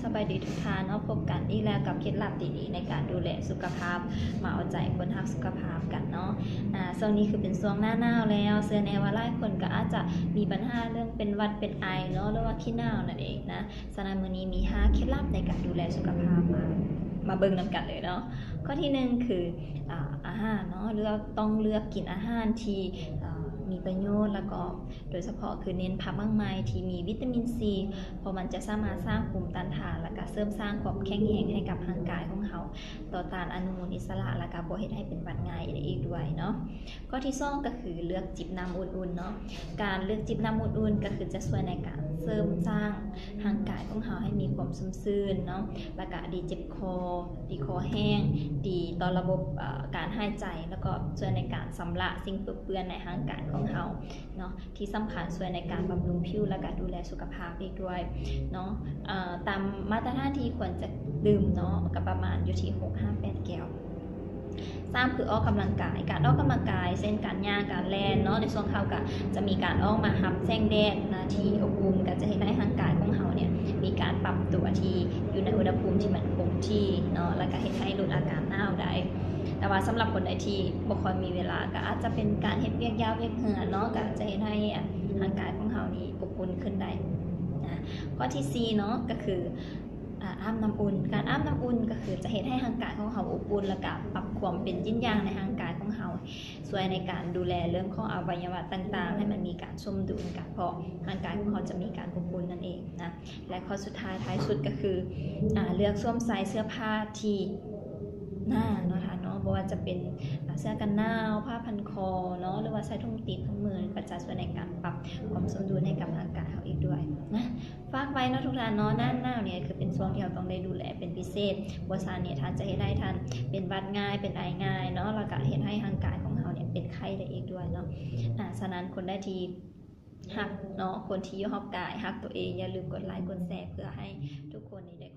ສະບາຍດີທຸກທ່ານເນາະ, ພົບກັນອີກແລ້ວກັບເຄັດລັບດີໆໃນການດູແລສຸຂະພາບ, ມາເອົາໃຈຄົນຮັກສຸຂະພາບກັນເນາະ. ອາ ຊ່ວງນີ້ຄືເປັນຊ່ວງໜ້າໜາວແລ້ວ, ເຊື່ອແນ່ວ່າຫຼາຍຄົນກໍອາດຈະມີບັນຫາເລື່ອງເປັນຫວັດເປັນໄອເນາະ ຫຼືວ່າຂີ້ໜາວນັ້ນເອງນະ. ສະນັ້ນມື້ນີ້ມີຫ້າເຄັດລັບໃນການດູແລສຸຂະພາບມາ ມາເບິ່ງນຳກັນເລີຍເນາະ. ຂໍ້ທີໜຶ່ງຄື ອາ ອາຫານເນາະ, ເລືອກ ຕ້ອງເລືອກກິນອາຫານທີ່ ເອີ ມີປະໂຫຍດ ແລ້ວກໍໂດຍສະເພາະຄືເນັ້ນຜັກໝາກໄມ້ທີ່ມີວິຕາມິນຊີ ເພາະມັນຈະສາມາດສ້າງພູມຕ້ານທານ ແລ້ວກໍເສີມສ້າງຄວາມແຂງແຮງໃຫ້ກັບຮ່າງກາຍຂອງເຮົາ ຕໍ່ຕ້ານອະນຸມູນອິດສະຫຼະ ແລ້ວກໍບໍ່ເຮັດໃຫ້ເປັນຫວັດງ່າຍໄດ້ອີກດ້ວຍເນາະ. ຂໍ້ທີສອງກໍຄືເລືອກຈິບນ້ຳອຸ່ນໆເນາະ. ການເລືອກຈິບນ້ຳອຸ່ນໆກໍຄືຈະຊ່ວຍໃນການເສີມສ້າງຮ່າງກາຍຂອງເຮົາໃຫ້ມີຄວາມຊຸ່ມຊື່ນເນາະ, ແລ້ວກະດີເຈັບຄໍ, ດີຄໍແຫ້ງ, ດີຕໍ່ລະບົບ ເອີ ການຫາຍໃຈ, ແລ້ວກໍຊ່ວຍໃນການຊຳລະສິ່ງປົນເປື້ອນໃນຮ່າງກາຍຂອງເຮົາເນາະ. ທີ່ສຳຄັນຊ່ວຍໃນການບຳລຸງຜິວ ແລ້ວກະດູແລສຸຂະພາບອີກດ້ວຍເນາະ. ເອີ ຕາມມາດຕະຖານທີ່ຄວນຈະດື່ມເນາະ ກໍປະມານຢູ່ທີ່ຫົກຫາແປດແກ້ວ. ສາມ ຄືອອກກຳລັງກາຍ. ການອອກກຳລັງກາຍ ເຊັ່ນ ການຍ່າງ, ການແລ່ນເນາະ, ໃນຊ່ວງເຊົ້າກໍຈະມີການອອກມາຮັບແສງແດດນະ ທີ່ອົບອຸ່ນ, ກໍຈະເຮັດໃຫ້ຮ່າງກາຍຂອງເຮົາເນ່ຍ ມີການປັບຕົວທີ່ຢູ່ໃນອຸນຫະພູມທີ່ມັນຄົງທີ່ເນາະ, ແລ້ວກໍເຮັດໃຫ້ຫຼຸດອາການໜາວໄດ້. ແຕ່ວ່າສຳລັບຄົນໃດທີ່ບໍ່ຄ່ອຍມີເວລາ ກໍອາດຈະເປັນການເຮັດວຽກຢາກວຽກເຮືອນເນາະ, ກໍຈະເຮັດໃຫ້ ອາ ຮ່າງກາຍຂອງເຮົານີ້ອົບອຸ່ນຂຶ້ນໄດ້ນະ. ຂໍ້ທີສີ່ເນາະ ກໍຄື ອາ ອາບນ້ຳອຸ່ນ. ການອາບນ້ຳອຸ່ນກໍຄືຈະເຮັດໃຫ້ຮ່າງກາຍຂອງເຮົາອົບອຸ່ນ ແລ້ວກະປັບຄວາມເປັນຢິນຢາງໃນຮ່າງກາຍຂອງເຮົາ, ຊ່ວຍໃນການດູແລເລື່ອງຂອງອະໄວຍະວະຕ່າງໆ ໃຫ້ມັນມີການສົມດຸນກັນ, ເພາະຮ່າງກາຍຂອງເຮົາຈະມີການອົບອຸ່ນນັ້ນເອງນະ. ແລະ ຂໍ້ສຸດທ້າຍ ທ້າຍສຸດກໍຄື ອາ ເລືອກສວມໃສ່ເສື້ອຜ້າທີ່ໜາເນາະທ່ານເນາະ, ບໍ່ວ່າຈະເປັນ ອາ ເສື້ອກັນໜາວ, ຜ້າພັນຄໍເນາະ, ຫຼືວ່າໃສ່ຖົງຕີນ, ຖົງມື, ກໍຈະຊ່ວຍໃນການປັບຄວາມສົມດຸນໃຫ້ກັບຮ່າງກາຍເຮົາອີກດ້ວຍນະ. ຝາກໄວ້ເນາະທຸກທ່ານເນາະ, ໜ້າໜາວນີ້ຄືເປັນຊ່ວງທີ່ເຮົາຕ້ອງໄດ້ດູແລເປັນພິເສດ, ບໍ່ຊັ້ນນີ້ທ່ານຈະເຮັດໃຫ້ທ່ານເປັນຫວັດງ່າຍ, ເປັນໄອງ່າຍເນາະ, ແລ້ວກະເຮັດໃຫ້ຮ່າງກາຍຂອງເຮົານີ້ເປັນໄຂ້ໄດ້ອີກດ້ວຍເນາະ. ອາ ສະນັ້ນຄົນໃດທີ່ຮັກເນາະ, ຄົນທີ່ຢູ່ຮອບກາຍ, ຮັກຕົວເອງ, ຢ່າລືມກົດໄລກົດແຊເພື່ອໃຫ້ທຸກຄົນນີ້ໄດ້